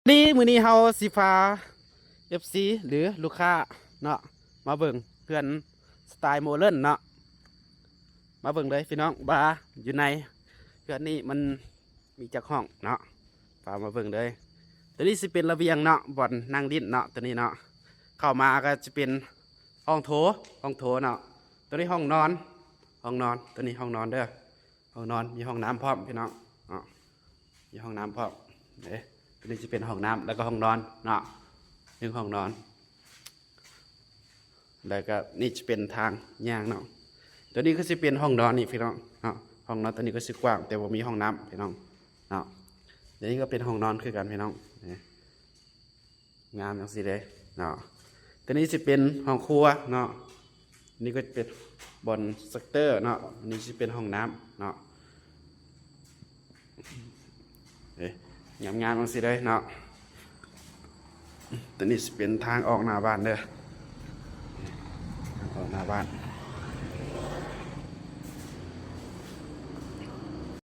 ຕີ ມື້ນີ້ເຮົາຊິພາເອັຟຊີ ຫຼື ລູກຄ້າເນາະ ມາເບິ່ງເຮືອນສະໄຕໂມເດີນເນາະ. ມາເບິ່ງເລີຍພີ່ນ້ອງ ວ່າຢູ່ໃນເຮືອນນີ້ມັນມີຈັກຫ້ອງເນາະ ພາມາເບິ່ງເລີຍ. ໂຕນີ້ຊິເປັນລະບຽງເນາະ ບ່ອນນັ່ງຫຼິ້ນເນາະ ໂຕນີ້ເນາະ. ເຂົ້າມາກໍຈະເປັນຫ້ອງໂຖ ຫ້ອງໂຖເນາະ. ໂຕນີ້ຫ້ອງນອນ ຫ້ອງນອນ ໂຕນີ້ຫ້ອງນອນເດີ ຫ້ອງນອນ ມີຫ້ອງນ້ຳພ້ອມພີ່ນ້ອງເນາະ ມີຫ້ອງນ້ຳພ້ອມເດ້. ໂຕນີ້ຈະເປັນຫ້ອງນ້ຳ ແລ້ວກໍຫ້ອງນອນເນາະ ໜຶ່ງຫ້ອງນອນ. ແລ້ວກໍນີ້ຈະເປັນທາງຍ່າງເນາະ. ໂຕນີ້ກໍຊິເປັນຫ້ອງນອນນີ້ພີ່ນ້ອງເນາະ ຫ້ອງນອນໂຕນີ້ກໍຊິກວ້າງ ແຕ່ບໍ່ມີຫ້ອງນ້ຳພີ່ນ້ອງເນາະ. ໂຕນີ້ກໍເປັນຫ້ອງນອນຄືກັນພີ່ນ້ອງ ນີ້ ງາມຈັ່ງຊີ້ເດ້ເນາະ. ໂຕນີ້ຊິເປັນຫ້ອງຄົວເນາະ ນີ້ກໍເປັນບ່ອນຊັກເຕີເນາະ. ນີ້ຊິເປັນຫ້ອງນ້ຳເນາະ ເອີ ງາມໆຈັ່ງຊີ້ເດ້ເນາະ. ໂຕນີ້ຊິເປັນທາງອອກໜ້າບ້ານເດີ ອອກໜ້າບ້ານ